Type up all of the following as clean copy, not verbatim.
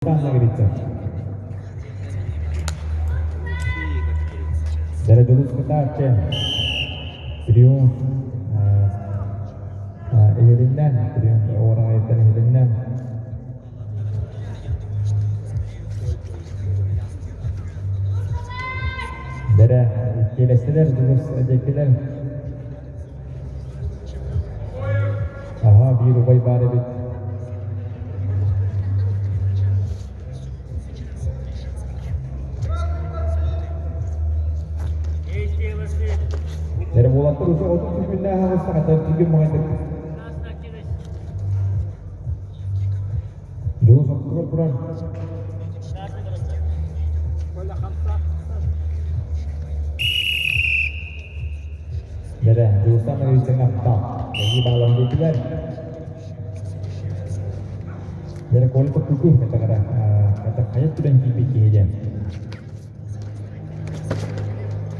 Дьэрэ кытааччы Триумф иһилиннэ, Триумф уораҕайыттан иһилиннэ. Дэрэ иккилэстилэр, дьулус диэкилэр. Аһаа, биир убай баар эбит. Эрэ буолаттар уже 30 күннээх аҕыста хата түргэн маҕайдык. Дьулус ортотугар турар. Дэрэ, Дьулустан Ноговицыҥҥа аптаах. Эһии баалан диэтилэр. Дэрэ, Коля Токкуку кэтэҕэрэ, кэтэх хайа түрэн киирбит киһи диэн.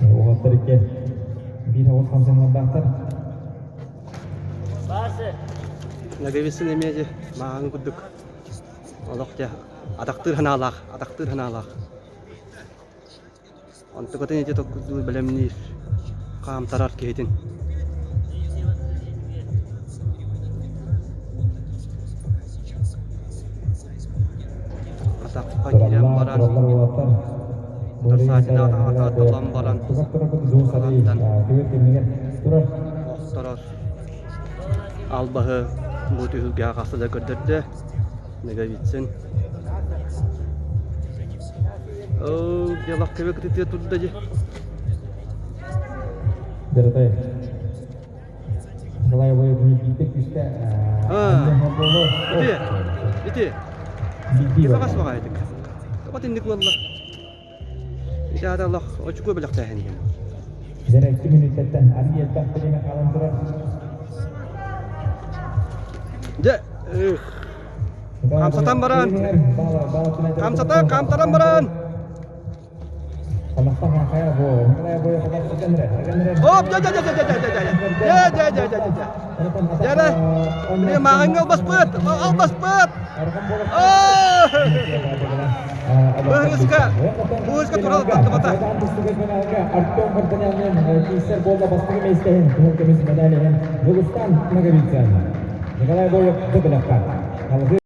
Уолаттар икки биир оҕус хамсаныылардаахтар. Ноговицын эмиэ дьэ мааҕын курдук олох дьэ атахтыыр санаалаах, атахтыыр санаалаах. Онтукатын ити токкуйдуур бэлэмниир, хаамтарар киһитин. Атахха киирэн баран, утарсааччыны атаҕа талан баран, харааттан охторор албаһы бу түһүлгэҕэ хаста да көрдөрдө. Ноговицын. Оо, дьалах кэбэ кытытыа турда дьэ. Доротой. Николай Владимирович күүстэ Ити, ити. Кифаҕас баҕайытык. Тоҕо тинник буолла? Ити аата олох очукуо бэлэхтээһин диэн. Дьэрэ икки мүнүүтэттэн арыый элбэх бириэмэ хаалан турар. Дьэ, Хамсатан баран. Хамсатан, хамтаран баран. Оп, дьэ, дьэ, дьэ, дьэ, дьэ, дьэ, дьэ, дьэ, дьэ, дьэ, дьэ, дьэ. Дьэ, дьэ, мааҕыҥҥа албаспыт, албаспыт. Быһыска, быһыска турал таттыбата. Артем Варданян киисер буолла бастакы миэстэһин кыһыл көмүс медалиһин Дьулустан Ноговицын. Николай Боев бу бэлэххэ.